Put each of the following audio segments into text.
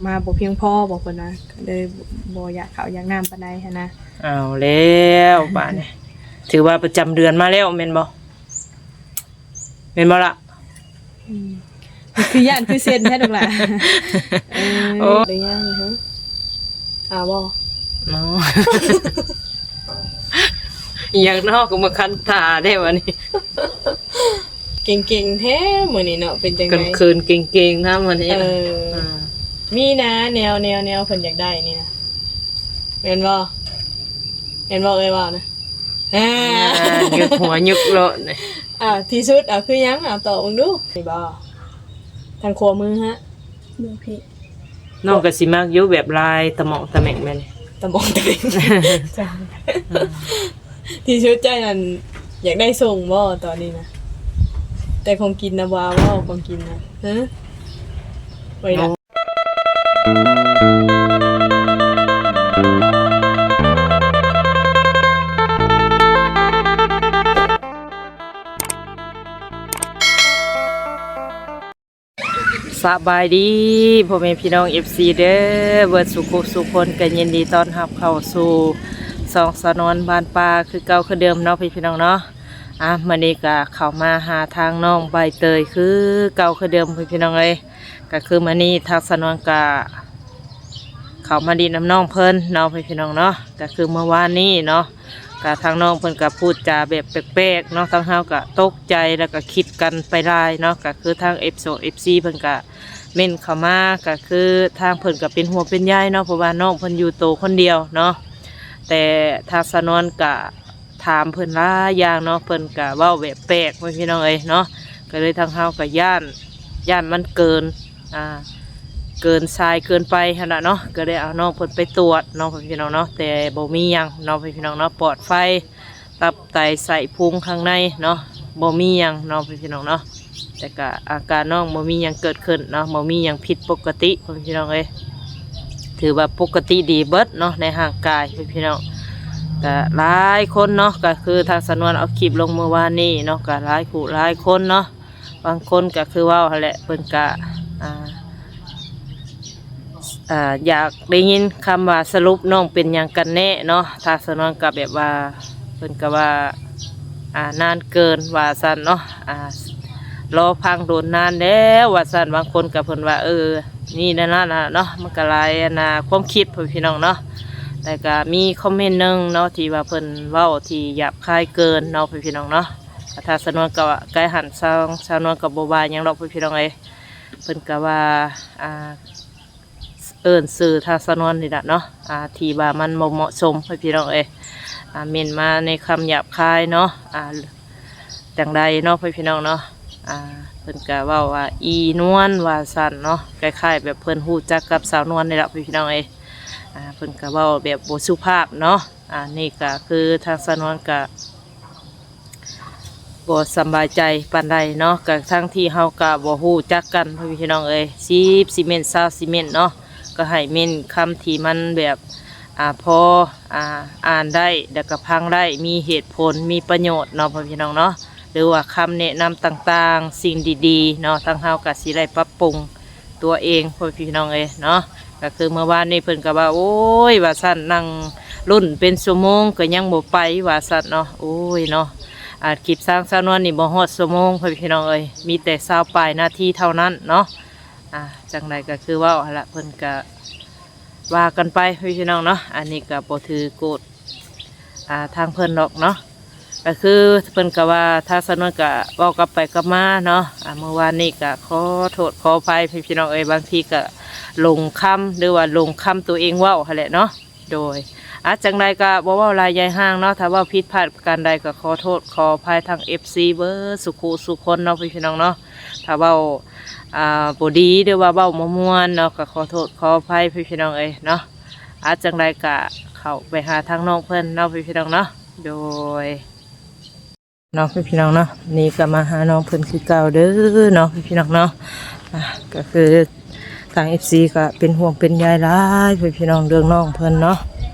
ມາບໍ່ພຽງພໍບໍ ເພິ່ນວ່າ ກໍເລີຍບໍ່ຢາກເຂົ້າຢາກນ້ຳປານໃດຫັ້ນນະ. ເອົາແລ້ວບາດນີ້ ຖືວ່າປະຈຳເດືອນມາແລ້ວແມ່ນບໍ່? ແມ່ນບໍ່ລະ? ອືມ ຄືຢ້ານຄືເຊັນແທ້ລູກຫຼານ. ເອີ ໂອ້ ໄດ້ຍັງຫື? ອາບໍ່? ເນາະ ອີຫຍັງເນາະ ຄືມາຄັນຕາແທ້ບາດນີ້. ເກັ່ງໆແທ້ມື້ນີ້ເນາະ ເປັນຈັ່ງໃດ? ເຂີນໆເກັ່ງໆນຳມື້ນີ້. ເອີ ອ່າ ມີນະ ແນວ ແນວ ແນວເພິ່ນຢາກໄດ້ນີ້ນະ ແມ່ນບໍ່? ແມ່ນບໍ່ເອີຍເວົ້ານະ? ອ່າ ອ່າ ຍົກຫົວຍົກໂລດນີ້. ອ່າ ທີ່ສຸດ ເອົາ ຄືຫຍັງ? ເອົາ ຕອບເບິ່ງດູ. ນີ້ບໍ່? ທາງຂວາມືຮະ? ບໍ່ ເພ. ນ້ອງກໍຊິມັກຢູ່ແບບລາຍຕະໝອງຕະແໝງແມ່ນ ຕະໝອງຕະແໝງ. ທີ່ສຸດໃຈນັ້ນຢາກໄດ້ສົ່ງບໍ່ຕອນນີ້ນະ? ແຕ່ຂອງກິນນະບໍ່ເອົາບໍ່? ຂອງກິນນະ ຮະ? ໄວ້ລະ. ສະບາຍດີພໍ່ແມ່ພີ່ນ້ອງ ເອັຟຊີ ເດີ ເບິດສູ່ຜູ້ສູ່ຄົນ ກໍຍິນດີຕ້ອນຮັບເຂົ້າສູ່ຊ່ອງສາວນວນບ້ານປ່າຄືເກົ່າຄືເດີມເນາະ ພີ່ນ້ອງເນາະ. ອ່າ ມື້ນີ້ກໍເຂົ້າມາຫາທາງນ້ອງໃບເຕີຍຄືເກົ່າຄືເດີມ ພີ່ນ້ອງເອີຍ. ກໍຄືມື້ນີ້ທາງສາວນວນກໍເຂົ້າມາຫຼິ້ນນຳນ້ອງເພິ່ນເນາະ ພີ່ນ້ອງເນາະ. ກໍຄືມື້ວານນີ້ເນາະ ກະທາງນ້ອງເພິ່ນກະພູດຈາແບບແປກໆເນາະ ທາງເຮົາກະຕົກໃຈ ແລ້ວກະຄິດກັນໄປຫຼາຍເນາະ. ກະຄືທາງເອັຟຊີ ເອັຟຊີ ເພິ່ນກະເມັ້ນເຂົ້າມາ ກະຄືທາງເພິ່ນກະເປັນຫ່ວງເປັນໃຍເນາະ ເພາະວ່ານ້ອງເພິ່ນຢູ່ໂຕຄົນດຽວເນາະ. ແຕ່ທາງສາວນວນກະຖາມເພິ່ນຫຼາຍຢ່າງເນາະ ເພິ່ນກະເວົ້າແບບແປກ ພີ່ນ້ອງເອີຍເນາະ. ກະເລີຍທາງເຮົາກະຢ້ານ ຢ້ານມັນເກີນ ອ່າ ເກີນສາຍເກີນໄປຫັ້ນລະເນາະ ກໍໄດ້ເອົານ້ອງເພິ່ນໄປຕວດເນາະ ພີ່ນ້ອງເນາະ. ແຕ່ບໍ່ມີຫຍັງເນາະ ພີ່ນ້ອງເນາະ ປອດໄພ ຕັບໄຕໄສ້ພຸງຂ້າງໃນເນາະ ບໍ່ມີຫຍັງເນາະ ພີ່ນ້ອງເນາະ. ແຕ່ກະອາການນ້ອງບໍ່ມີຫຍັງເກີດຂຶ້ນເນາະ ບໍ່ມີຫຍັງຜິດປົກກະຕິ ພີ່ນ້ອງເອີຍ ຖືວ່າປົກກະຕິດີເບິດເນາະ ໃນຮ່າງກາຍ ພີ່ນ້ອງ. ກະຫຼາຍຄົນເນາະ ກໍຄືທາງສາວນວນເອົາຄລິບລົງມື້ວານນີ້ເນາະ ກະຫຼາຍຜູ້ຫຼາຍຄົນເນາະ ບາງຄົນກໍຄືເວົ້າຫັ້ນແຫຼະ ເພິ່ນກະ ອ່າ ອ່າ ຢາກໄດ້ຍິນຄຳວ່າສະຫຼຸບນ້ອງເປັນຫຍັງກັນແນ່ເນາະ. ທາງສາວນວນກໍແບບວ່າ ເພິ່ນກໍວ່າ ອ່າ ນານເກີນວ່າຊັ້ນເນາະ ອ່າ ລໍຟັງດົນນານແລ້ວວ່າຊັ້ນ. ບາງຄົນກໍເພິ່ນວ່າ ເອີ ນີ້ນັ້ນນະເນາະ ມັນກໍຫຼາຍອັນນ່າ ຄວາມຄິດ ພີ່ນ້ອງເນາະ. ແຕ່ກໍມີຄອມເມັນໜຶ່ງເນາະ ທີ່ວ່າເພິ່ນເວົ້າທີ່ຫຍາບຄາຍເກີນເນາະ ພີ່ນ້ອງເນາະ. ທາງສາວນວນກໍໃກ້ຫັນ ສາວ ສາວນວນກໍບໍ່ວ່າຫຍັງດອກ ພີ່ນ້ອງເອີຍ. ເພິ່ນກໍວ່າ ອ່າ ເອີ້ນຊື່ທາງສາວນວນນີ້ລະເນາະ ອ່າ ທີ່ວ່າມັນບໍ່ເໝາະສົມ ພີ່ນ້ອງເອີຍ. ອ່າ ເມັ້ນມາໃນຄຳຫຍາບຄາຍເນາະ ອ່າ ຈັ່ງໃດເນາະ ພີ່ນ້ອງເນາະ. ອ່າ ເພິ່ນກໍເວົ້າວ່າ ອີນວນ ວ່າຊັ້ນເນາະ ຄ້າຍໆແບບເພິ່ນຮູ້ຈັກກັບສາວນວນນີ້ລະ ພີ່ນ້ອງເອີຍ. ອ່າ ເພິ່ນກໍເວົ້າແບບບໍ່ສຸພາບເນາະ. ອ່າ ນີ້ກໍຄືທາງສາວນວນກໍ ບໍ່ສະບາຍໃຈປານໃດເນາະ ກະທັງທີ່ເຮົາກະບໍ່ຮູ້ຈັກກັນ ພີ່ນ້ອງເອີຍ ສິບຊິເມັ້ນ ຊາວຊິເມັ້ນເນາະ ກໍໃຫ້ເມັ້ນຄຳທີ່ມັນແບບ ອ່າ ພໍ ອ່າ ອ່ານໄດ້ ແລ້ວກະຟັງໄດ້ ມີເຫດຜົນ ມີປະໂຫຍດເນາະ ພໍ່ພີ່ນ້ອງເນາະ ຫຼືວ່າຄຳແນະນຳຕ່າງໆ ສິ່ງດີໆເນາະ ທາງເຮົາກະຊິໄດ້ປັບປຸງ ຕົວເອງ ພໍ່ພີ່ນ້ອງເອີຍເນາະ. ກໍຄືເມື່ອວານນີ້ເພິ່ນກໍວ່າ ໂອ້ຍ ວ່າຊັ້ນ ນັ່ງລຸ້ນເປັນຊົ່ວໂມງກໍຍັງບໍ່ໄປ ວ່າຊັ້ນເນາະ. ໂອ້ຍເນາະ ອ່າ ຄລິບທາງສາວນວນນີ້ບໍ່ຮອດຊົ່ວໂມງ ພໍ່ພີ່ນ້ອງເອີຍ ມີແຕ່ຊາວປາຍນາທີເທົ່ານັ້ນເນາະ. ອ່າ ຈັ່ງໃດກໍຄືເວົ້າຫັ້ນລະ ເພິ່ນກໍວ່າກັນໄປ ພໍ່ພີ່ນ້ອງເນາະ. ອັນນີ້ກໍບໍ່ຖືໂກດ ອ່າ ທາງເພິ່ນດອກເນາະ ກໍຄືເພິ່ນກໍວ່າ ທາງສາວນວນກໍເວົ້າກັບໄປກັບມາເນາະ. ອ່າ ມື້ວານນີ້ກໍຂໍໂທດຂໍອະໄພ ພີ່ນ້ອງເອີຍ ບາງທີກໍຫຼົງຄຳ ຫຼືວ່າຫຼົງຄຳຕົວເອງເວົ້າຫັ້ນແຫຼະເນາະ. ໂດຍ ອ່າ ຈັ່ງໃດກໍບໍ່ເວົ້າຫຼາຍໃຫຍ່ຫ່າງເນາະ ຖ້າເວົ້າຜິດພາດປະການໃດກໍຂໍໂທດຂໍອະໄພທາງເອັຟຊີເບິດສູ່ຄູ່ສູ່ຄົນເນາະ ພີ່ນ້ອງເນາະ. ຖ້າເວົ້າ ອ່າ ບໍ່ດີ ຫຼືວ່າເວົ້າບໍ່ມ່ວນເນາະ ກໍຂໍໂທດຂໍອະໄພ ພີ່ນ້ອງເອີຍເນາະ. ອ່າ ຈັ່ງໃດກະເຂົ້າໄປຫາທາງນ້ອງເພິ່ນເນາະ ພີ່ນ້ອງເນາະ. ໂດຍ ເນາະ ພີ່ນ້ອງເນາະ ນີ້ກໍມາຫານ້ອງເພິ່ນຄືເກົ່າເດີເນາະ ພີ່ນ້ອງເນາະ. ອ່າ ກໍຄືທາງເອັຟຊີກໍເປັນຫ່ວງເປັນໃຍຫຼາຍ ພີ່ນ້ອງ ເລື່ອງນ້ອງເພິ່ນເນາະ.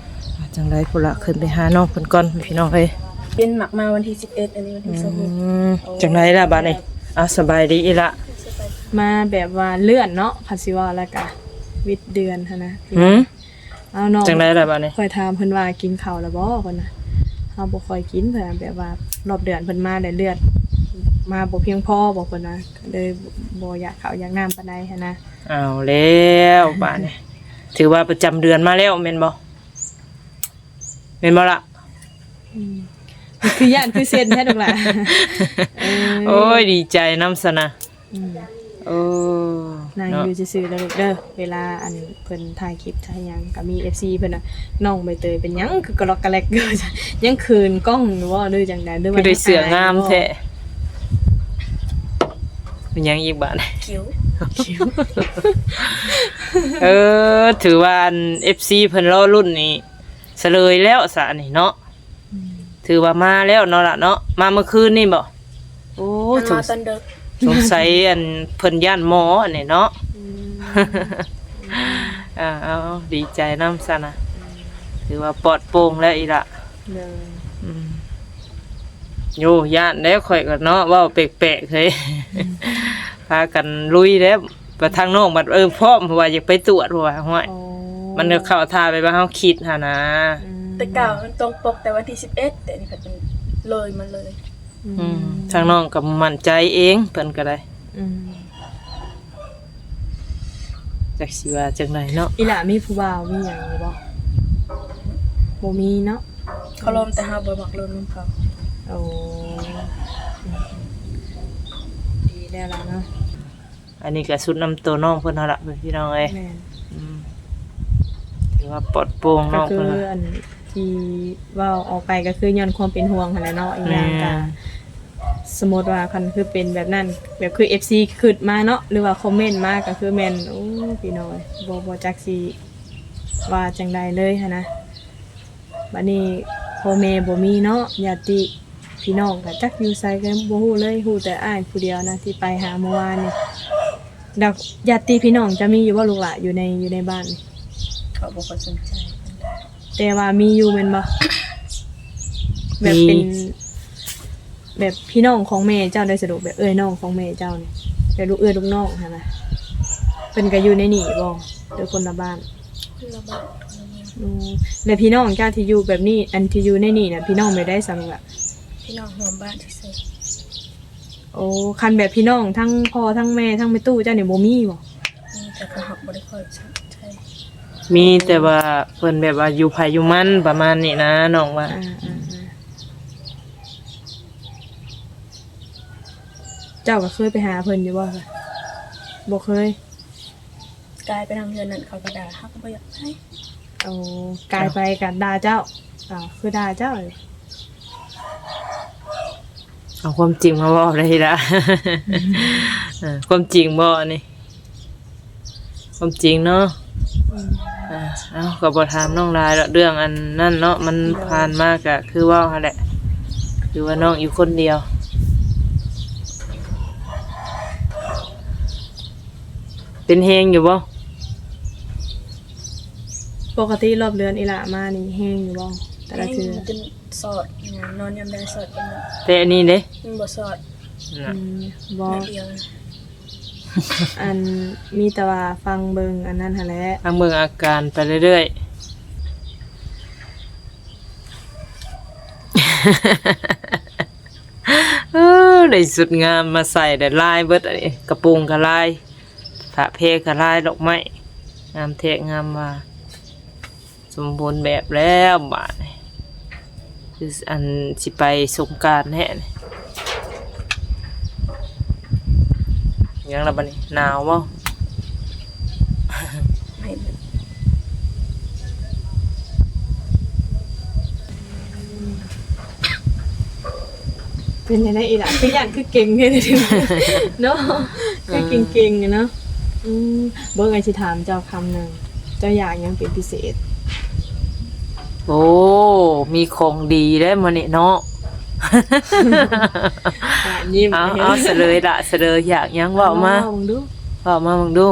ອ່າ ຈັ່ງໃດພຸ້ນລະ ຂຶ້ນໄປຫານ້ອງເພິ່ນກ່ອນ ພີ່ນ້ອງເອີຍ. ເປັນໝາກມາວັນທີສິບເອັດ ອັນນີ້ວັນທີຊາວຫົກ. ອືມ ໂອ້ ຈັ່ງໃດລະບາດນີ້? ອ່າ ສະບາຍດີອີ່ຫຼະ. ມາແບບວ່າເລື່ອນເນາະ ຄັນຊິເວົ້າແລ້ວກະ ວິດເດືອນຫັ້ນນະ. ຫືມ? ເອົາເນາະ ຈັ່ງໃດລະບາດນີ້? ຂ້ອຍຖາມເພິ່ນວ່າ ກິນເຂົ້າແລ້ວບໍ່? ເພິ່ນວ່າ ເຮົາບໍ່ຄ່ອຍກິນ ເພິ່ນວ່າ ແບບວ່າຮອບເດືອນເພິ່ນມາແລ້ວ ເລືອດມາບໍ່ພຽງພໍບໍ ເພິ່ນວ່າ ກໍເລີຍບໍ່ຢາກເຂົ້າຢາກນ້ຳປານໃດຫັ້ນນະ. ເອົາແລ້ວບາດນີ້ ຖືວ່າປະຈຳເດືອນມາແລ້ວແມ່ນບໍ່? ແມ່ນບໍ່ລະ? ອືມ ຄືຢ້ານຄືເຊັນແທ້ລູກຫຼາ. ເອີ ໂອ້ຍ ດີໃຈນຳຊັ້ນນະ. ອືມ ໂອ້ ນາງ ເນາະ ຢູ່ຊື່ໆເດີລູກເດີ ເວລາອັນເພິ່ນຖ່າຍຄລິບຖ່າຍຫຍັງ ກໍມີເອັຟຊີເພິ່ນວ່າ ນ້ອງໃບເຕີຍເປັນຫຍັງຄືກະລັອກກະແລັກຢູ່ ຍັງເຂີນກ້ອງຢູ່ບໍ່ ຫຼືຈັ່ງໃດ ຫຼືວ່າ ຄືໄດ້ເສື້ອງາມແທ້. ເປັນຫຍັງອີກບາດ? ຄິວ ເອີ ຖືວ່າອັນເອັຟຊີເພິ່ນລໍລຸ້ນນີ້ ສະເຫຼີຍແລ້ວສະອັນນີ້ເນາະ. ອືມ ຖືວ່າມາແລ້ວເນາະລະເນາະ. ມາເມື່ອຄືນນີ້ບໍ? ໂອ້ ເພິ່ນມາຕອນເດິກ ສົງໄສອັນເພິ່ນຢ້ານໝໍອັນນີ້ເນາະ. ອືມ ອ່າ ເອົາ ດີໃຈນຳຊັ້ນນະ. ອືມ ຖືວ່າປອດໂປ່ງແລ້ວອີ່ຫຼະ. ໂດຍ ອືມ ໂອ້ ຢ້ານແລ້ວຂ້ອຍກໍເນາະ ເວົ້າແປກໆເຮີ້ຍ. ອືມ ພາກັນລຸຍແລ້ວ ບັດທາງນ້ອງບັດ ເອີ ພ້ອມ ເພາະວ່າຢາກໄປຕວດ ເພາະວ່າ ຫ້ວຍ ໂອ້ ມັນກໍເຂົ້າທ່າແບບວ່າເຮົາຄິດຫັ້ນນະ. ອືມ ແຕ່ກ້າວມັນຕົງປົກແຕ່ວັນທີສິບເອັດ ແຕ່ນີ້ເພິ່ນເລີຍມາເລີຍ. ອືມ ອືມ ທາງນ້ອງກໍໝັ້ນໃຈເອງ ເພິ່ນກໍໄດ້. ອືມ ຈັກຊິວ່າຈັ່ງໃດເນາະ. ອີ່ຫຼ້າມີຜູ້ບ່າວມີຫຍັງຢູ່ບໍ່? ບໍ່ມີເນາະ ເຂົາລົມ ແຕ່ເຮົາບໍ່ມັກລົມນຳເຂົາ. ໂອ້ ອືມ ດີແລ້ວລະເນາະ. ອັນນີ້ກໍສຸດນຳໂຕນ້ອງເພິ່ນຫັ້ນລະ ພີ່ນ້ອງເອີຍ. ແມ່ນ ອືມ ຖືວ່າປອດໂປ່ງນ້ອງເພິ່ນ ກໍຄືອັນທີ່ເວົ້າອອກໄປກໍຄືຍ້ອນຄວາມເປັນຫ່ວງຫັ້ນແຫຼະເນາະ. ອີກຢ່າງກໍ ແມ່ນ ສົມມຸດວ່າຄັນຄືເປັນແບບນັ້ນ ແບບຄືເອັຟຊີຄິດມາເນາະ ຫຼືວ່າຄອມເມັນມາ ກໍຄືແມ່ນ ໂອ້ ພີ່ນ້ອງເອີຍ ບໍ່ ບໍ່ຈັກຊິວ່າຈັ່ງໃດເລີຍຫັ້ນນະ. ບັດນີ້ພໍ່ແມ່ບໍ່ມີເນາະ ຍາດຕິພີ່ນ້ອງກໍຈັກຢູ່ໃສກໍບໍ່ຮູ້ເລີຍ ຮູ້ແຕ່ອ້າຍຜູ້ດຽວນະທີ່ໄປຫາມື້ວານນີ້. ແລ້ວຍາດຕິພີ່ນ້ອງຈະມີຢູ່ບໍ່ລູກຫຼ້າ ຢູ່ໃນ ຢູ່ໃນບ້ານນີ້? ເຂົາບໍ່ຄ່ອຍສົນໃຈປານໃດ ແຕ່ວ່າມີຢູ່ແມ່ນບໍ່? ແບບເປັນ ມີ ແບບພີ່ນ້ອງຂອງແມ່ເຈົ້າໄດ້ສະດວກ ແບບເອື້ອຍນ້ອງຂອງແມ່ເຈົ້ານີ້ ແບບລູກເອື້ອຍລູກນ້ອງຫັ້ນນະ ເພິ່ນກໍຢູ່ໃນນີ້ບໍ່ ຫຼືຄົນລະບ້ານ? ຄົນລະບ້ານ ຄົນລະເມືອງ. ອືມ ແລ້ວພີ່ນ້ອງເຈົ້າທີ່ຢູ່ແບບນີ້ ອັນທີ່ຢູ່ໃນນີ້ນະ ພີ່ນ້ອງແບບໃດສະລູກລະ? ພີ່ນ້ອງຮ່ວມບ້ານຊື່ໆ. ໂອ້ ຄັນແບບພີ່ນ້ອງທັງພໍ່ທັງແມ່ທັງແມ່ຕູ້ເຈົ້ານີ້ບໍ່ມີບໍ່? ມີ ແຕ່ເຂົາຮັກບໍ່ໄດ້ຄ່ອຍໃຈ ມີແຕ່ວ່າເພິ່ນແບບວ່າຢູ່ໃຜຢູ່ມັນປະມານນີ້ນະ ນ້ອງວ່າ. ອ່າໆໆ ເຈົ້າກໍເຄີຍໄປຫາເພິ່ນຢູ່ບໍ່? ບໍ່ເຄີຍ. ກາຍໄປທາງເຮືອນນັ້ນເຂົາກໍດ່າ ເຮົາກໍບໍ່ຢາກໄປ. ໂອ້ ກາຍໄປກໍດ່າເຈົ້າ. ເອົ້າ ຄືດ່າເຈົ້າ? ເອົາຄວາມຈິງມາເວົ້າໄດ້ລະ. ເອີ ຄວາມຈິງບໍ່ອັນນີ້? ຄວາມຈິງເນາະ. ອືມ ອ່າ ເອົາ ກໍບໍ່ຖາມນ້ອງຫຼາຍດອກ ເລື່ອງອັນນັ້ນເນາະ ມັນ ໂດຍ ຜ່ານມາກໍຄືເວົ້າຫັ້ນແຫຼະ ຄືວ່ານ້ອງຢູ່ຄົນດຽວ. ເປັນແຮງຢູ່ບໍ່? ປົກກະຕິຮອບເດືອນອີ່ຫຼ້າມານີ້ແຮງຢູ່ບໍ່ ແຕ່ລະເທື່ອ? ແຮງຈົນສອດ ນອນຍາມໃດສອດຈົນ ແຕ່ອັນນີ້ເດ້ ມັນບໍ່ສອດ. ນະ ອືມ ບໍ່ ໜ້ອຍດຽວ. ອັນ ມີແຕ່ວ່າຟັງເບິ່ງອັນນັ້ນຫັ້ນແຫຼະ ຟັງເບິ່ງອາການໄປເລື້ອຍໆ. ເອີ ໄດ້ຊຸດງາມມາໃສ່ ໄດ້ລາຍເບິດອັນນີ້ ກະໂປງກະລາຍ ຜ້າແພກະລາຍ ດອກໄມ້ງາມແທ້ງາມວ່າ. ສົມບູນແບບແລ້ວບາດນີ້ ຄືອັນຊິໄປສົງການແທ້ນີ້. ຫຍັງລະບາດນີ້ ໜາວບໍ່? ເປັນຈັ່ງໃດອີ່ຫຼ້າ ຄືຢ້ານຄືເກັ່ງແທ້ເນາະ ຄືເກັ່ງໆເນາະ. ອືມ ເບິ່ງ ອ້າຍຊິຖາມເຈົ້າຄຳໜຶ່ງ ເຈົ້າຢາກຫຍັງເປັນພິເສດ? ໂອ້ ມີຂອງດີເດ້ມື້ນີ້ເນາະ. ອາ ຍິ້ມ ເອົາ ເອົາ ສະເຫຼີຍລະ ສະເຫຼີຍ ຢາກຫຍັງເວົ້າມາ ເວົ້າມາເບິ່ງດູ ເວົ້າມາເບິ່ງດູ.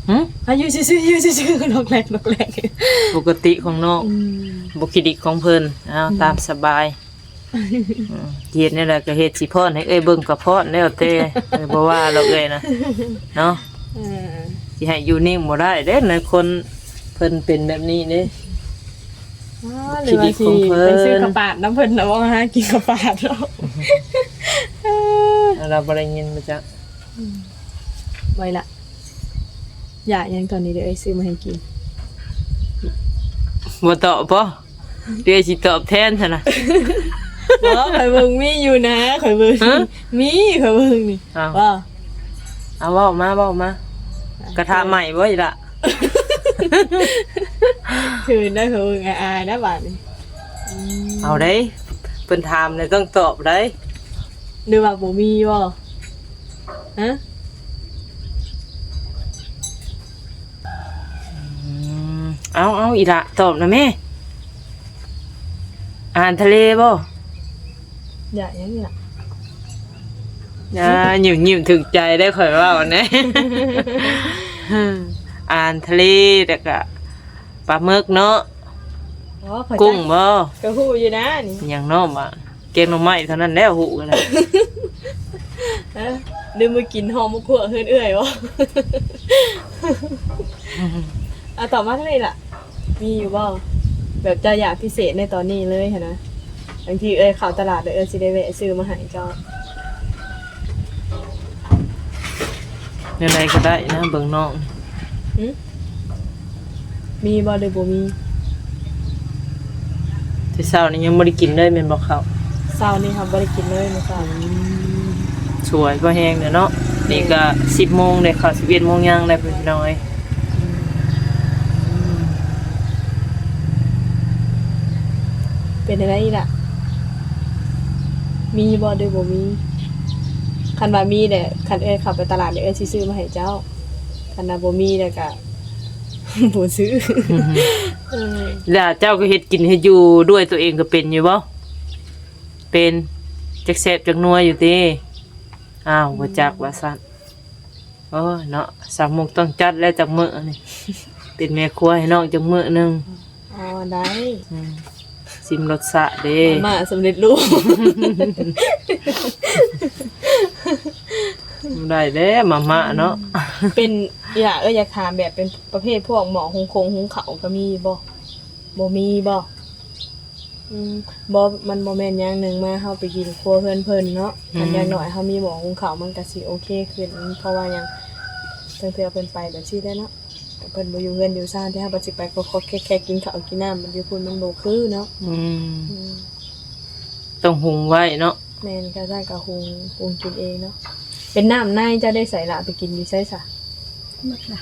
ຫຶ? ອາ ຢູ່ຊື່ໆ ຢູ່ຊື່ໆ ນອກແລກ ນອກແລກ ປົກກະຕິຂອງນ້ອງ. ອືມ ບຸກຄະລິກຂອງເພິ່ນ ເອົາ ອືມ ຕາມສະບາຍ. ອືມ ເຮັດແນວໃດກໍເຮັດ ຊິຟ້ອນໃຫ້ເອື້ອຍເບິ່ງກໍຟ້ອນ ແລ້ວແຕ່ ເອື້ອຍບໍ່ວ່າດອກເອື້ອຍນະ ເນາະ. ເອີ ຊິໃຫ້ຢູ່ນິ່ງບໍ່ໄດ້ເດ້ ໃນຄົນເພິ່ນເປັນແບບນີ້ເດ້. ອໍ ຫຼືວ່າຊິໄປຊື້ຂາວປາດນຳເພິ່ນນະ ບໍ່ຫາກິນຂາວປາດເນາະ. ເອີ ລາວບໍ່ໄດ້ຍິນມາຈາກ ອືມ ໄວ້ລະ ຢາກຫຍັງຕອນນີ້ເດີ້ ເອື້ອຍຊື້ມາໃຫ້ກິນ? ບໍ່ຕອບບໍ? ເອື້ອຍຊິຕອບແທນຊັ້ນນະ. ບໍ່ ຂ້ອຍເບິ່ງມີຢູ່ນະ ຂ້ອຍເບິ່ງ ຮະ? ມີ ຂ້ອຍເບິ່ງນີ້. ອ້າວ ບໍ່ ເອົາ ເວົ້າມາ ເວົ້າມາ. ກະທະໃໝ່ບໍ່ອີ່ລະ? ຄືນໄດ້ ຂ້ອຍເບິ່ງອາຍໆນະບາດນີ້. ອືມ ເອົາເດ້ ເພິ່ນຖາມແລ້ວຕ້ອງຕອບໄດ໋. ຫຼືວ່າບໍ່ມີບໍ່? ຮະ? ອືມ ເອົາ ເອົາ ອີ່ຫຼະ ຕອບນະແມ່. ອາຫານທະເລບໍ່? ຢາກຫຍັງນີ້ລະ? ອ່າ ຍິ້ມໆ ຖືກໃຈໄດ໋ ຂ້ອຍເວົ້ານະ. ອາຫານທະເລ ແລ້ວກະປາໝຶກເນາະ. ອໍ ຂ້ອຍ ກຸ້ງບໍ່? ກະຮູ້ຢູ່ນະນີ້. ຫຍັງເນາະ ມາ ແກງໜໍ່ໄມ້ເທົ່ານັ້ນແຫຼະຮູ້ກັນນະ. ເອີ ຫຼືມາກິນຫໍ່ໝົກຫົວກເຮືອນເອື້ອຍບໍ່? ອາ ຕອບມາທາງນີ້ລະ ມີຢູ່ບໍ່? ແບບເຈົ້າຢາກພິເສດໃນຕອນນີ້ເລີຍຫັ້ນນະ. ບາງທີເອື້ອຍເຂົ້າຕະຫຼາດແລ້ວ ເອື້ອຍຊິໄດ້ແວະຊື້ມາໃຫ້ເຈົ້າ. ແນວໃດກໍໄດ້ນະ ເບິ່ງນ້ອງ. ຫື? ມີບໍ່ ຫຼືບໍ່ມີ? ແຕ່ເຊົ້ານີ້ຍັງບໍ່ໄດ້ກິນເລີຍແມ່ນບໍ່ເຂົ້າ? ເຊົ້ານີ້ເຮົາບໍ່ໄດ້ກິນເລີຍມື້ເຊົ້າ. ອືມ ສວຍພໍແຮງເດ້ເນາະ. ນີ້ກໍສິບໂມງແລ້ວ ເຂົ້າສິບເອັດໂມງຍັງແລ້ວ ພີ່ນ້ອງເອີຍ. ອືມ ເປັນຈັ່ງໃດອີກລະ? ມີບໍ່ ຫຼືບໍ່ມີ? ຄັນວ່າມີແຫຼະ ຄັນເອື້ອຍເຂົ້າໄປຕະຫຼາດແລ້ວ ເອື້ອຍຊິຊື້ມາໃຫ້ເຈົ້າ. ຄັນວ່າບໍ່ມີແລ້ວກະ ບໍ່ຊື້. ເອີ ແລ້ວເຈົ້າກໍເຮັດກິນເຮັດຢູ່ດ້ວຍຕົວເອງກໍເປັນຢູ່ບໍ່? ເປັນ. ຈັກແຊບຈັກນົວຢູ່ຕິ? ອ້າວ ບໍ່ຈັກວ່າຊັ້ນ. ໂອ້ຍເນາະ ສາວມຸກຕ້ອງຈັດແລ້ວຈັກມື້ນີ້ ເປັນແມ່ຄົວໃຫ້ນ້ອງຈັກມື້ໜຶ່ງ. ອໍ ໄດ້. ອືມ ຊິມລົດຊາດເດ້ ມາມ່າສຳເລັດຮູບ. ໄດ້ແລ້ວມາມ່າເນາະ. ເປັນ ອີ່ຫຼ້າເອີຍ ຢາກຖາມແບບເປັນປະເພດພວກໝໍ້ຫຸງຄົງຫຸງເຂົ້າກໍມີບໍ່? ບໍ່ມີບໍ່? ອືມ ບໍ່ ມັນບໍ່ແມ່ນຫຍັງ ໜຶ່ງມາເຮົາໄປກິນຄົວເຮືອນເພິ່ນເນາະ. ອືມ ຄັນຢ່າງໜ້ອຍເຮົາມີໝໍ້ຫຸງເຂົ້າ ມັນກະຊິໂອເຄຂຶ້ນ. ເພາະວ່າຫຍັງ ລາງເທື່ອເພິ່ນໄປແບບຊີ້ແຫຼະເນາະ ເພິ່ນບໍ່ຢູ່ເຮືອນຢູ່ຊານ ທີ່ເຮົາກໍຊິໄປຄອກໆແຄກໆ ກິນເຂົ້າກິນນ້ຳ ຢູ່ພຸ້ນມັນບໍ່ຄືເນາະ. ອືມ ອືມ ຕ້ອງຫຸງໄວ້ເນາະ. ແມ່ນ ກະຊັ້ນກະຫຸງ ຫຸງກິນເອງເນາະ. ເປັນນ້ຳໃນເຈົ້າໄດ້ໃສລະ ໄປກິນຢູ່ໃສຊະ? ໝົດລະ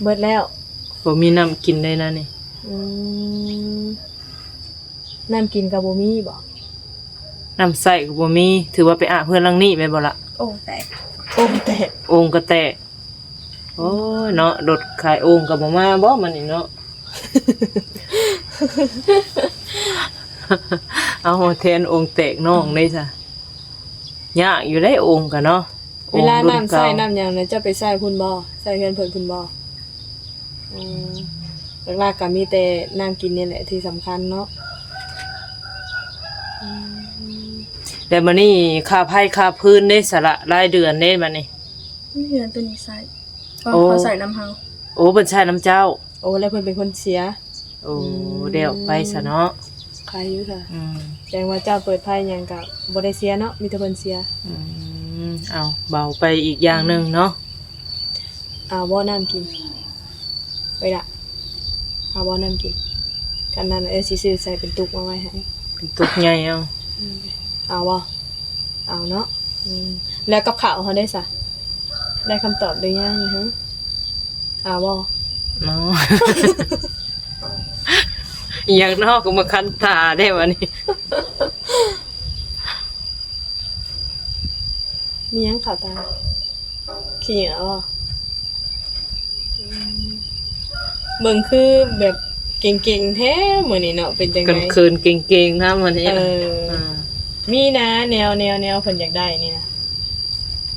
ເບິດແລ້ວ ບໍ່ມີນ້ຳກິນໄດ້ນະນີ້. ອືມ ນ້ຳກິນກໍບໍ່ມີບໍ? ນ້ຳໃຊ້ກໍບໍ່ມີ ຖືວ່າໄປອາບເຮືອນຫຼັງນີ້ແມ່ນບໍ່ລະ? ໂອ່ງແຕກ ໂອ່ງແຕກ ໂອ່ງກໍແຕກ. ໂອ້ຍເນາະ ລົດຂາຍໂອ່ງກໍບໍ່ມາບໍມື້ນີ້ເນາະ? ເອົາແທນໂອ່ງແຕກນ້ອງເດ້ຊະ. ຍາກຢູ່ເດ້ໂອ່ງກະເນາະ. ເວລານ້ຳໃຊ້ນ້ຳຫຍັງນະ ເຈົ້າໄປໃຊ້ພຸ້ນບໍ່? ໃຊ້ເຮືອນເພິ່ນພຸ້ນບໍ່? ອືມ ຫຼັກໆກໍມີແຕ່ນ້ຳກິນນີ້ແຫຼະທີ່ສຳຄັນເນາະ. ອືມ ແລ້ວບັດນີ້ຄ່າໄຟຄ່າຟືນເດ້ສະລະ ລາຍເດືອນເດ້ບັດນີ້? ມີເຮືອນໂຕນີ້ໃຊ້ ເຂົາໃຊ້ນຳເຮົາ. ໂອ້ ເພິ່ນໃຊ້ນຳເຈົ້າ. ໂອ້ ແລ້ວເພິ່ນເປັນຄົນເສຍ. ໂອ້ ອືມ ແລ້ວໄປຊະເນາະ. ໃຄຢູ່ຊະ. ອືມ ແສດງວ່າເຈົ້າເປີດໄຟຫຍັງກະບໍ່ໄດ້ເສຍເນາະ ມີແຕ່ເພິ່ນເສຍ. ອືມ ເອົາ ເບົາໄປອີກຢ່າງໜຶ່ງເນາະ. ເອົາບໍ່ນ້ຳກິນ? ໄປລະ ເອົາບໍ່ນ້ຳກິນ? ຄັນນັ້ນເອື້ອຍຊິຊື້ໃສ່ເປັນຕຸກມາໄວ້ໃຫ້ ເປັນຕຸກໃຫຍ່ເອົາ. ອືມ ເອົາບໍ່? ເອົາເນາະ. ອືມ ແລ້ວກັບເຂົ້າເຮົາເດ້ຊະ ໄດ້ຄຳຕອບຫຼືຍັງ? ຮະ ເອົາບໍ່? ເນາະ ອີຫຍັງເນາະ ຄືມາຄັນຕາແທ້ວະນີ້. ມີຫຍັງເຂົ້າຕາ? ຂີ້ເຫຍື້ອບໍ່? ອືມ ເບິ່ງຄືແບບເກັ່ງໆແທ້ມື້ນີ້ເນາະ ເປັນຈັ່ງໃດ? ເຂີນໆເກັ່ງໆນຳມື້ນີ້. ເອີ ອ່າ ມີນະ ແນວ ແນວ ແນວເພິ່ນຢາກໄດ້ນີ້ນະ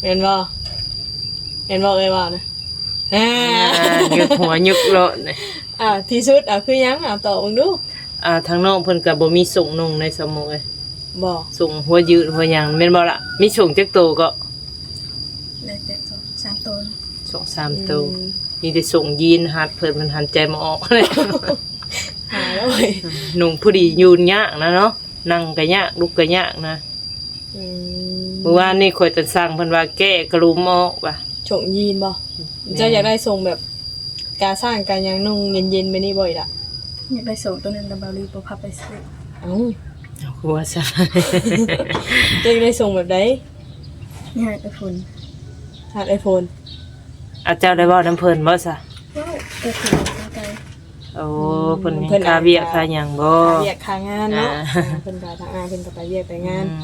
ແມ່ນບໍ່? ແມ່ນບໍ່ເອື້ອຍເວົ້ານະ? ອ່າ ອ່າ ຍົກຫົວຍົກໂລດນີ້. ອ່າ ທີ່ສຸດ ເອົາ ຄືຫຍັງ? ເອົາ ຕອບເບິ່ງດູ. ອ່າ ທາງນ້ອງເພິ່ນກໍບໍ່ມີສົ້ງນຸ່ງໃນສະໂມງເອີຍ. ບໍ່ ສົ້ງຫົວຍືດຫົວຫຍັງແມ່ນບໍ່ລະ? ມີສົ້ງຈັກໂຕເກາະ? ແລ້ວແຕ່ ສອງສາມໂຕ. ສອງສ ສາມໂຕ. ອືມ ມີແຕ່ສົ່ງຢີນ ຫັດເພິ່ນ ມັນຫັນໃຈບໍ່ອອກ. ຫາແລ້ວເວີຍ. ນຸ່ງພໍດີ ຢູ່ຍາກນະເນາະ ນັ່ງກໍຍາກ ລຸກກໍຍາກນະ. ອືມ ມື້ວານນີ້ຂ້ອຍຕັດສັ່ງເພິ່ນວ່າແກ້ກະດຸມອອກວ່າ ສົ່ງຢີນບໍ່? ແມ່ນ. ເຈົ້າຢາກໄດ້ຊົງແບບກາຊ້າງກາຫຍັງ ນຸ່ງເຢັນໆ ແບບນີ້ບໍ່ອີ່ຫຼະ? ຢາກໄດ້ສົ່ງໂຕນັ້ນ ແຕ່ບ່າວລີບໍ່ພາໄປຊື້. ເອົ້າ ເອົາ ຄືວ່າຊັ້ນ? ເຈົ້າຢາກໄດ້ຊົງແບບໃດ? ຢາກໄອໂຟນ. ຢາກໄອໂຟນ. ອາ ເຈົ້າໄດ້ເວົ້ານຳເພິ່ນບໍ່ຊະ? ເວົ້າ ແຕ່ເພິ່ນບໍ່ໄດ້. ໂອ້ ອືມ ເພິ່ນ ເພິ່ນ ຄ່າວຽກຄ່າຫຍັງບໍ່? ຄ່າວຽກຄ່າງານເນາະ. ອ່າ ເພິ່ນກໍ ທາງອ້າຍເພິ່ນກໍໄປວຽກໄປງານ. ອືມ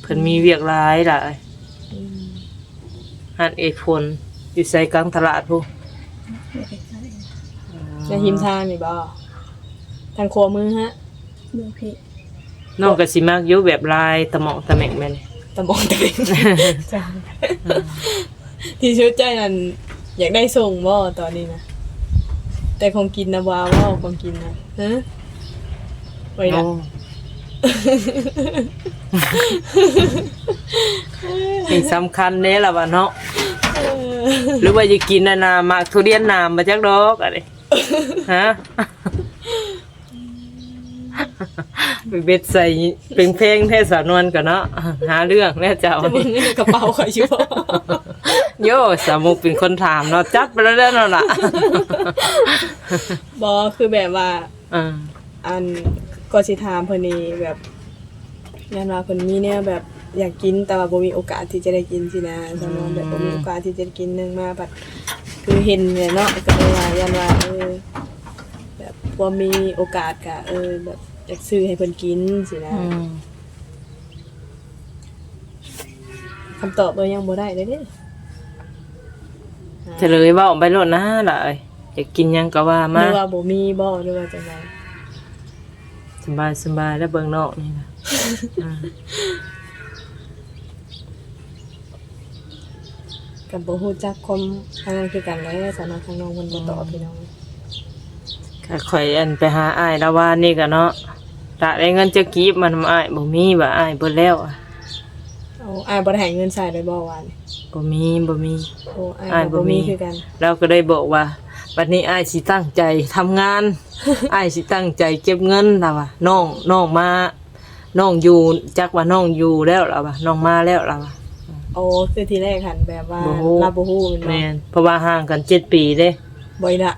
ເພິ່ນມີວຽກຫຼາຍຫຼາຍ. ອືມ ຮ້ານເອໂຟນຢູ່ໃສ? ກາງຕະຫຼາດພຸ້ນ. ຢູ່ໃກ້ໆ ໃນຮິມທາງນີ້ບໍ່? ທາງຂວາມືຮະ? ເມືອງພີ້. ນ້ອງກໍຊິມັກຢູ່ແບບລາຍຕະໝອກຕະແໝກແມ່ນ. ຕະໝອກຕະແໝກ. ທີ່ສຸດໃຈນັ້ນ ຢາກໄດ້ສົ່ງບໍ່ຕອນນີ້ນະ? ແຕ່ຂອງກິນນະ ບໍ່ເອົາບໍ່? ຂອງກິນນະ ຮະ? ໄວ້ລະ. ໂອ້ ນີ້ສຳຄັນເດ້ລະວ່າເນາະ. ເອີ ຫຼືວ່າຢາກກິນອັນນ່າ ໝາກທຸລຽນໜາມ ບໍ່ຈັກດອກອັນນີ້ ຮະ? ໄປເບັດໃສ່ແພງໆ ແທ້ສາວນວນກໍເນາະ ຫາເລື່ອງແລ້ວເຈົ້າ. ຈະເບິ່ງເງິນໃນກະເປົາຂ້ອຍຢູ່ບໍ່? ໂຍ ສາວມຸກເປັນຄົນຖາມເນາະ ຈັດໄປແລ້ວເນາະລະ. ບໍ່ ຄືແບບວ່າ ອ່າ ອັນ ກໍຊິຖາມເພິ່ນນີ້ແບບ ຢ້ານວ່າເພິ່ນມີແນວແບບຢາກກິນ ແຕ່ວ່າບໍ່ມີໂອກາດທີ່ຈະໄດ້ກິນຊີ້ນະ ສາວນວນແບບ ອືມ ບໍ່ມີໂອກາດທີ່ຈະໄດ້ກິນ. ໜຶ່ງມາບັດຄືເຫັນແຫຼະເນາະ ກໍເລີຍວ່າຢ້ານວ່າ ເອີ ແບບພວມມີໂອກາດກະ ເອີ ແບບຢາກຊື້ໃຫ້ເພິ່ນກິນຊີ້ນະ. ອືມ ຄຳຕອບກໍຍັງບໍ່ໄດ້ເດ້. ເສະເລີຍເວົ້າໄປໂລດນະຫຼ້າເອີຍ ຢາກກິນຫຍັງກໍວ່າມາ. ຫຼືວ່າບໍ່ມີບໍ່ ຫຼືວ່າຈັ່ງໃດ? ສະບາຍໆ ແລ້ວເບິ່ງນອກນີ້ນະ. ອ່າ ກໍບໍ່ຮູ້ຈັກຄວາມອັນນັ້ນຄືກັນແຫຼະ ສາວນວນ ທາງນ້ອງເພິ່ນບໍ່ຕອບ ອືມ ພີ່ນ້ອງ. ກໍຂ້ອຍອັນໄປຫາອ້າຍລາວວານນີ້ກໍເນາະ ລະໄດ້ເງິນຈັກກີບມານຳອ້າຍ? ບໍ່ມີວ່າ ອ້າຍເບິດແລ້ວ. ໂອ້ ອ້າຍບໍ່ໄດ້ໃຫ້ເງິນໃຊ້ເລີຍບໍ່ວານນີ້? ບໍ່ມີ ບໍ່ມີ. ໂອ້ ອ້າຍ ອ້າຍກໍບໍ່ມີ ບໍ່ມີຄືກັນ. ລາວກໍໄດ້ບອກວ່າ ບັດນີ້ອ້າຍຊິຕັ້ງໃຈທຳງານ ອ້າຍຊິຕັ້ງໃຈເກັບເງິນ ລາວວ່າ. ນ້ອງ ນ້ອງມາ ນ້ອງຢູ່ ຈັກວ່ານ້ອງຢູ່ແລ້ວ ລາວວ່າ ນ້ອງມາແລ້ວ ລາວວ່າ. ໂອ້ ຄືທີແລກຫັ້ນແບບວ່າ ບໍ່ຮູ້ ລາວບໍ່ຮູ້ແມ່ນບໍ່? ແມ່ນ ເພາະວ່າຫ່າງກັນເຈັດປີເດ້. ບໍ່ອີ່ຫຼະ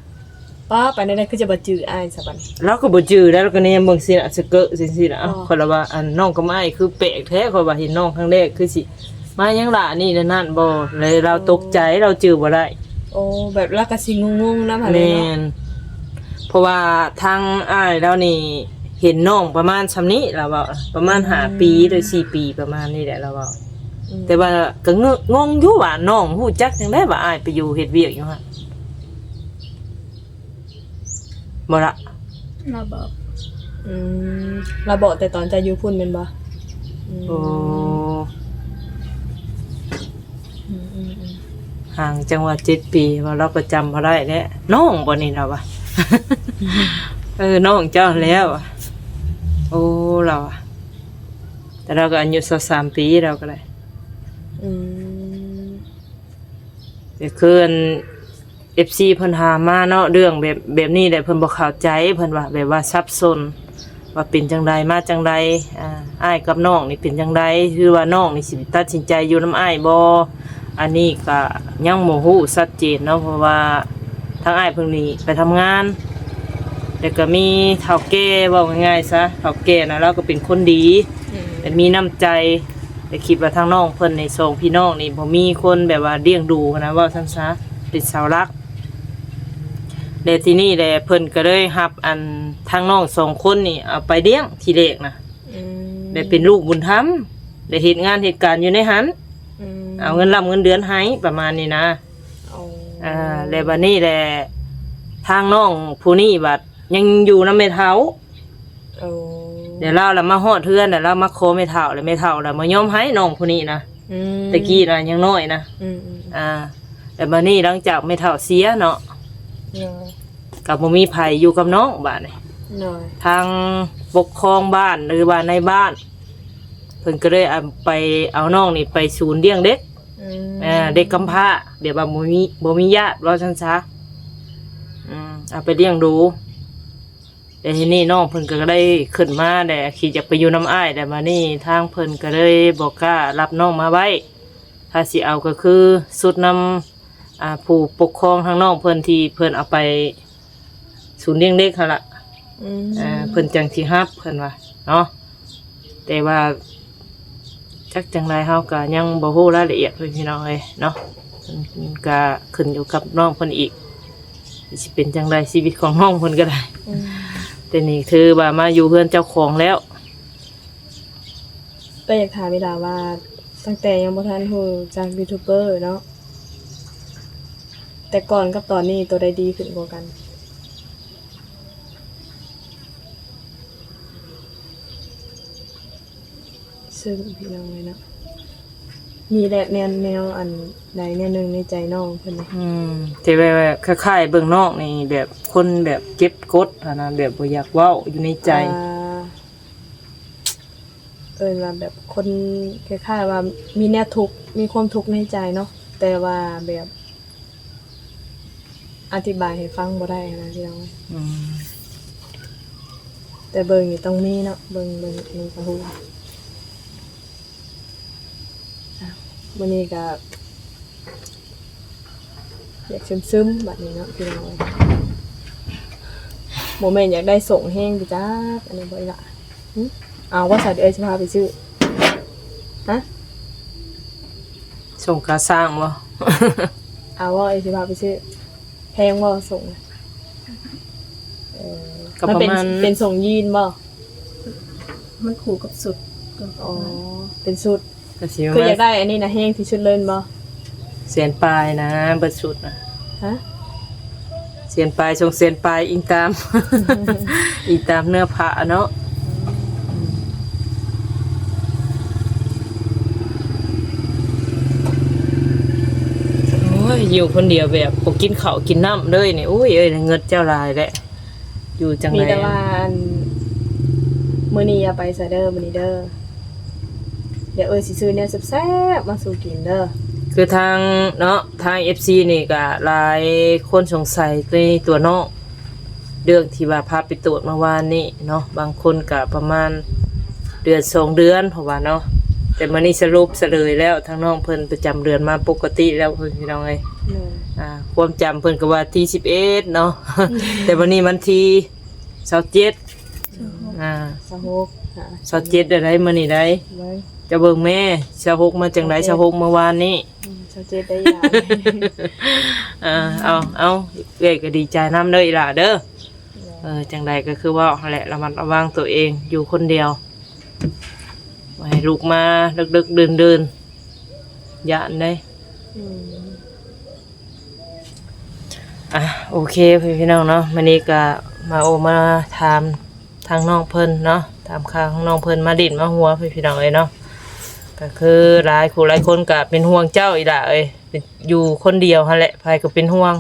ປ້າ ໄປແນວໃດຄືຈະບໍ່ຈື່ອ້າຍຊະບັດນີ້? ລາວກໍບໍ່ຈື່ແລ້ວ ລາວກໍແນມເບິ່ງຊີ້ລະ ສະເກີະຊີ້ລະ. ເອົ້າ ອໍ ຂ້ອຍລະວ່າ ອັນ ນ້ອງກັບອ້າຍຄືແປກແທ້ ຂ້ອຍວ່າເຫັນນ້ອງຄັ້ງແລກຄືຊິມາຫຍັງລະ ອັນນີ້ແນວນັ້ນບໍ່ ແລ້ວລາວ ອໍ ຕົກໃຈ ລາວຈື່ບໍ່ໄດ້. ໂອ້ ແບບລາວກໍຊິງົງໆນຳຫັ້ນແຫຼະເນາະ. ແມ່ນ ເພາະວ່າທາງອ້າຍລາວນີ້ເຫັນນ້ອງປະມານຊ່ຳນີ້ ລາວເວົ້າ ປະມານ ອືມ ຫ້າປີ ຫຼື ສີ່ປີປະມານນີ້ແຫຼະ ລາວເວົ້າ. ອືມ ແຕ່ວ່າກໍງ- ງົງຢູ່ວ່ານ້ອງຮູ້ຈັກຈັ່ງໃດວ່າອ້າຍໄປຢູ່ເຮັດວຽກຢູ່ຫັ້ນ. ບໍ່ລະ? ລາວບອກ. ອືມ ລາວບອກແຕ່ຕອນເຈົ້າຢູ່ພຸ້ນແມ່ນບໍ່? ອືມ ໂອ້ ອືມໆໆ ຫ່າງຈັງວ່າເຈັດປີ ວ່າລາວກໍຈຳບໍ່ໄດ້ແລ້ວ. ນ້ອງບໍ່ນີ້ລາວວ່າ? ເອີ ນ້ອງເຈົ້າແລ້ວ. ໂອ້ ລາວວ່າ ແຕ່ລາວກໍອາຍຸຊາວສາມປີ ລາວກໍໄດ້. ອືມ ກໍຄືອັນ ເອັຟຊີ ເພິ່ນຖາມມາເນາະ ເລື່ອງແບບ ແບບນີ້ແຫຼະ ເພິ່ນບໍ່ເຂົ້າໃຈ ເພິ່ນວ່າ ແບບວ່າສັບສົນ ວ່າເປັນຈັ່ງໃດ ມາຈັ່ງໃດ ອາ ອ້າຍກັບນ້ອງນີ້ເປັນຈັ່ງໃດ ຄືວ່ານ້ອງນີ້ຊິຕັດສິນໃຈຢູ່ນຳອ້າຍບໍ່? ອັນນີ້ກະຍັງບໍ່ຮູ້ຊັດເຈນເນາະ ເພາະວ່າທາງອ້າຍເພິ່ນນີ້ໄປທຳງານ ແລ້ວກະມີເຖົ້າແກ່ ເວົ້າງ່າຍໆຊະ ເຖົ້າແກ່ນະ ລາວກໍເປັນຄົນດີ ອືມ ແລະມີນ້ຳໃຈ ແລະຄິດວ່າທາງນ້ອງເພິ່ນນີ້ ສອງພີ່ນ້ອງນີ້ ບໍ່ມີຄົນແບບວ່າລ້ຽງດູຫັ້ນນະ ເວົ້າຊັ້ນຊະ ເປັນເສົາຫຼັກ. ແລະທີນີ້ແຫຼະ ເພິ່ນກໍເລີຍຮັບອັນທາງນ້ອງສອງຄົນນີ້ເອົາໄປລ້ຽງທີແລກນະ ອືມ ແລະເປັນລູກບຸນທຳ ແລະເຮັດງານເຮັດການຢູ່ໃນຫັ້ນ ອືມ ເອົາເງິນລ່ຳເງິນເດືອນໃຫ້ ປະມານນີ້ນະ. ໂອ້ ອ່າ ແລະບັດນີ້ແຫຼະ ທາງນ້ອງຜູ້ນີ້ບັດຍັງຢູ່ນຳແມ່ເຖົ້າ. ໂອ້ ແລ້ວລາວລະມາຮອດເຮືອນ ແລ້ວລາວມາຂໍແມ່ເຖົ້າ ແລ້ວແມ່ເຖົ້າລະບໍ່ຍອມໃຫ້ນ້ອງຜູ້ນີ້ນະ ອືມ ແຕ່ກີ້ນະຍັງນ້ອຍນະ ອືມໆ ອ່າ ແລ້ວບາດນີ້ຫຼັງຈາກແມ່ເຖົ້າເສຍເນາະ ໂດຍ ກໍບໍ່ມີໃຜຢູ່ກັບນ້ອງບາດນີ້ ໂດຍ ທາງປົກຄອງບ້ານ ຫຼືວ່ານາຍບ້ານ ເພິ່ນກໍເລີຍເອົາໄປ ເອົານ້ອງນີ້ໄປສູນລ້ຽງເດັກ ອືມ ອ່າ ເດັກກຳພ້າ ແບບວ່າບໍ່ມີ ບໍ່ມີຍາດ ວ່າຊັ້ນຊະ ອືມ ເອົາໄປລ້ຽງດູ. ແຕ່ທີນີ້ນ້ອງເພິ່ນກໍໄດ້ຂຶ້ນມາແລ້ວ ຄິດຢາກໄປຢູ່ນຳອ້າຍ ແລ້ວບາດນີ້ທາງເພິ່ນກໍເລີຍບໍ່ກ້າຮັບນ້ອງມາໄວ້. ຖ້າຊິເອົາກໍຄືສຸດນຳ ອ່າ ຜູ້ປົກຄອງທາງນ້ອງເພິ່ນ ທີ່ເພິ່ນເອົາໄປສູນລ້ຽງເດັກຫັ້ນລະ ອືມ ອ່າ ເພິ່ນຈັ່ງຊິຮັບ ເພິ່ນວ່າເນາະ. ແຕ່ວ່າຈັກຈັ່ງໃດເຮົາກໍຍັງບໍ່ຮູ້ລາຍລະອຽດ ເພິ່ນ ພີ່ນ້ອງເອີຍເນາະ. ເພິ່ນກໍຂຶ້ນຢູ່ກັບນ້ອງເພິ່ນອີກ ຊິເປັນຈັ່ງໃດຊີວິດຂອງນ້ອງເພິ່ນກໍໄດ້ ອືມ ແຕ່ນີ້ຖືວ່າມາຢູ່ເຮືອນເຈົ້າຂອງແລ້ວ. ກໍຢາກຖາມອີ່ຫຼ້າວ່າ ຕັ້ງແຕ່ຍັງບໍ່ທັນຮູ້ຈັກຢູທູບເບີເນາະ ແຕ່ກ່ອນກັບຕອນນີ້ ໂຕໃດດີຂຶ້ນກວ່າກັນ? ເຊິ່ງ ພີ່ນ້ອງເອີຍເນາະ ມີແລະແນວ ແນວອັນໃດແນວໜຶ່ງໃນໃຈນ້ອງເພິ່ນນະ? ອືມ ທີ່ແບບ ແບບຄ້າຍໆເບິ່ງນ້ອງນີ້ ແບບຄົນແບບເກັບກົດຫັ້ນນະ ແບບບໍ່ຢາກເວົ້າຢູ່ໃນໃຈ ອ່າ ເອີ້ນວ່າແບບຄົນຄ້າຍໆວ່າມີແນວທຸກ ມີຄວາມທຸກໃນໃຈເນາະ ແຕ່ວ່າແບບ ອະທິບາຍໃຫ້ຟັງບໍ່ໄດ້ຫັ້ນນະພີ່ນ້ອງ. ອືມ ແຕ່ເບິ່ງນີ້ຕ້ອງມີເນາະ ເບິ່ງ ເບິ່ງນີ້ກໍຮູ້. ອ່ະ ມື້ນີ້ກໍຢາກຊຶມໆບັດນີ້ເນາະພີ່ນ້ອງ. ບໍ່ແມ່ນຢາກໄດ້ສົ່ງແຮງຕິຈັກ ອັນນີ້ບໍ່ອີ່ຫຼ້າ? ຫຶ ເອົາບໍ່ ຊັ້ນເອື້ອຍຊິພາໄປຊື້? ຮະ ສົ່ງກາສ້າງບໍ່? ເອົາບໍ່ ເອື້ອຍຊິພາໄປຊື້? ແພງບໍ່ສົ່ງ? ເອີ ກໍ ມັນເປັນ ປະມານ ເປັນສົ່ງຢີນບໍ່? ມັນຄູ່ກັບຊຸດກໍ ອໍ ເປັນຊຸດ ກໍຊິປະມານ ຄືຢາກໄດ້ອັນນີ້ນະ ແຮງທີ່ສຸດເລີຍແມ່ນບໍ່? ແສນປາຍນະ ເບິດຊຸດນະ. ຮະ ແສນປາຍ ສອງແສນປາຍ ອີງຕາມ ອີງຕາມເນື້ອຜ້າເນາະ. ໂອ້ຍ ຢູ່ຄົນດຽວແບບບໍ່ກິນເຂົ້າກິນນ້ຳເລີຍນີ້ ໂອ້ຍເອີຍ ເງິດເຈົ້າຫຼາຍແຫຼະ. ຢູ່ຈັ່ງໃດ? ມີແຕ່ວ່າ ອັນ ມື້ນີ້ຢ່າໄປໃສເດີ ມື້ນີ້ເດີ ດຽວເອື້ອຍຊິຊື້ແນວແຊບໆມາສູ່ກິນເດີ. ຄືທາງເນາະ ທາງເອັຟຊີນີ້ກະຫຼາຍຄົນສົງໄສໃນຕົວນ້ອງ ເລື່ອງທີ່ວ່າພາໄປກວດເມື່ອວານນີ້ເນາະ ບາງຄົນກະປະມານເດືອນສອງເດືອນ ເພາະວ່າເນາະ ແຕ່ມື້ນີ້ສະຫຼຸບສະເຫຼີຍແລ້ວ ທາງນ້ອງເພິ່ນປະຈຳເດືອນມາປົກກະຕິແລ້ວ ເພິ່ນ ພີ່ນ້ອງເອີຍ. ໂດຍ ອ່າ ຄວາມຈຳເພິ່ນກໍວ່າທີສິບເອັດເນາະ ແຕ່ມື້ນີ້ວັນທີຊາວເຈັດ ອ່າ ຊາວຫົກ ຊາວເຈັດໄດ້ ມື້ນີ້ໄດ້ ເຈົ້າເບິ່ງແມ້ ຊາວຫົກມາຈັ່ງໃດ ຊາວຫົກເມື່ອວານນີ້ ອືມ ຊາວເຈັດໄດ້ອີ່ຫຼ້າ. ເອີ ເອົາ ເອົາ ເອື້ອຍກໍດີໃຈນຳເດີອີ່ຫຼ້າເດີ. ເອີ ຈັ່ງໃດກໍຄືເວົ້າຫັ້ນແຫຼະ ລະມັດລະວັງຕົວເອງ ຢູ່ຄົນດຽວ ບໍ່ໃຫ້ລຸກມາເດິກໆ ເດີ່ນໆ ຢ້ານເດ້. ອືມ ອ່ະ ໂອເຄ ພີ່ນ້ອງເນາະ ມື້ນີ້ກໍມາໂອ້ມາຖາມທາງນ້ອງເພິ່ນເນາະ ຖາມຂ່າວທາງນ້ອງເພິ່ນ ມາຫຼິ້ນມາຫົວ ພີ່ນ້ອງເອີຍເນາະ. ກໍຄືຫຼາຍຜູ້ຫຼາຍຄົນກໍເປັນຫ່ວງເຈົ້າອີ່ຫຼ້າເອີຍ ເປັນ ຢູ່ຄົນດຽວຫັ້ນແຫຼະ ໃຜກໍເປັນຫ່ວງ.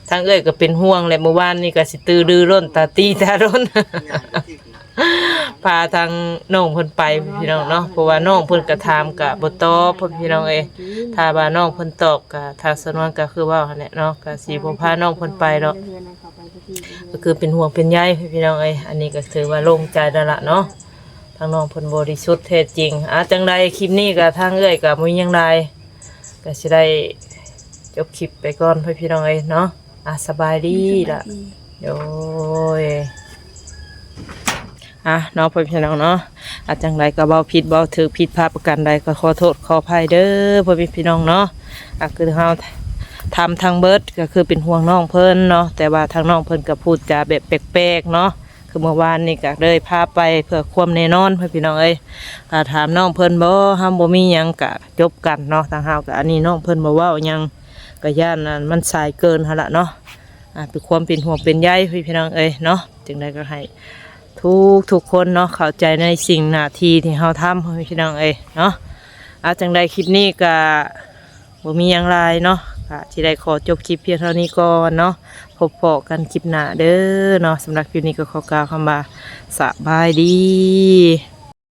ທາງເອື້ອຍກໍເປັນຫ່ວງແຫຼະ ມື້ວານນີ້ກໍຊິຕື້ລືລົ້ນ ຕາຕີຕາລົນ ພາທາງນ້ອງເພິ່ນໄປ ພີ່ນ້ອງເນາະ ເພາະວ່ານ້ອງເພິ່ນກໍຖາມກໍບໍ່ຕອບ ພີ່ນ້ອງເອີຍ. ຖ້າວ່ານ້ອງເພິ່ນຕອບກໍ ທາງສະນວນກໍຄືເວົ້າຫັ້ນແຫຼະເນາະ ກໍຊິບໍ່ພານ້ອງເພິ່ນໄປດອກ. ກໍຄືເປັນຫ່ວງເປັນໃຍ ພີ່ນ້ອງເອີຍ. ອັນນີ້ກໍຖືວ່າໂລ່ງໃຈແລ້ວລະເນາະ ທາງນ້ອງເພິ່ນບໍລິສຸດແທ້ຈິງ. ອ່າ ຈັ່ງໃດຄລິບນີ້ກໍທາງເອື້ອຍກໍບໍ່ມີຫຍັງຫຼາຍ ກໍຊິໄດ້ຈົບຄລິບໄປກ່ອນ ພີ່ນ້ອງເອີຍເນາະ. ອ່າ ສະບາຍດີລະ ສະບາຍດີ ໂດຍ. ອ່າ ເນາະ ພໍ່ແມ່ພີ່ນ້ອງເນາະ ອ່າ ຈັ່ງໃດກໍເວົ້າຜິດເວົ້າຖືກ ຜິດພາດປະການໃດກໍຂໍໂທດຂໍອະໄພເດີ ພໍ່ແມ່ພີ່ນ້ອງເນາະ. ອ່າ ຄືເຮົາທຳທັງເບິດ ກໍຄືເປັນຫ່ວງນ້ອງເພິ່ນເນາະ ແຕ່ວ່າທາງນ້ອງເພິ່ນກໍພູດຈາແບບແປກໆເນາະ. ຄືເມື່ອວານນີ້ກໍເລີຍພາໄປເພື່ອຄວາມແນ່ນອນ ພີ່ນ້ອງເອີຍ. ຖ້າຖາມນ້ອງເພິ່ນບໍ່ ເຮົາບໍ່ມີຫຍັງກະຈົບກັນເນາະ ທາງເຮົາກະ ອັນນີ້ນ້ອງເພິ່ນບໍ່ເວົ້າຫຍັງ ກະຢ້ານອັນມັນສາຍເກີນຫັ້ນລະເນາະ. ອ່າ ເປັນຄວາມເປັນຫ່ວງເປັນໃຍ ພີ່ນ້ອງເອີຍເນາະ. ຈັ່ງໃດກໍໃຫ້ທຸກໆຄົນເນາະ ເຂົ້າໃຈໃນສິ່ງໜ້າທີ່ທີ່ເຮົາທຳ ພີ່ນ້ອງເອີຍເນາະ. ອ່າ ຈັ່ງໃດຄລິບນີ້ກະ ບໍ່ມີຫຍັງຫຼາຍເນາະ ກະຊິໄດ້ຂໍຈົບຄລິບພຽງເທົ່ານີ້ກ່ອນເນາະ. ພົບພໍ້ກັນຄລິບໜ້າເດີເນາະ. ສຳລັບຄລິບນີ້ກໍຂໍກ່າວຄຳວ່າ ສະບາຍດີ.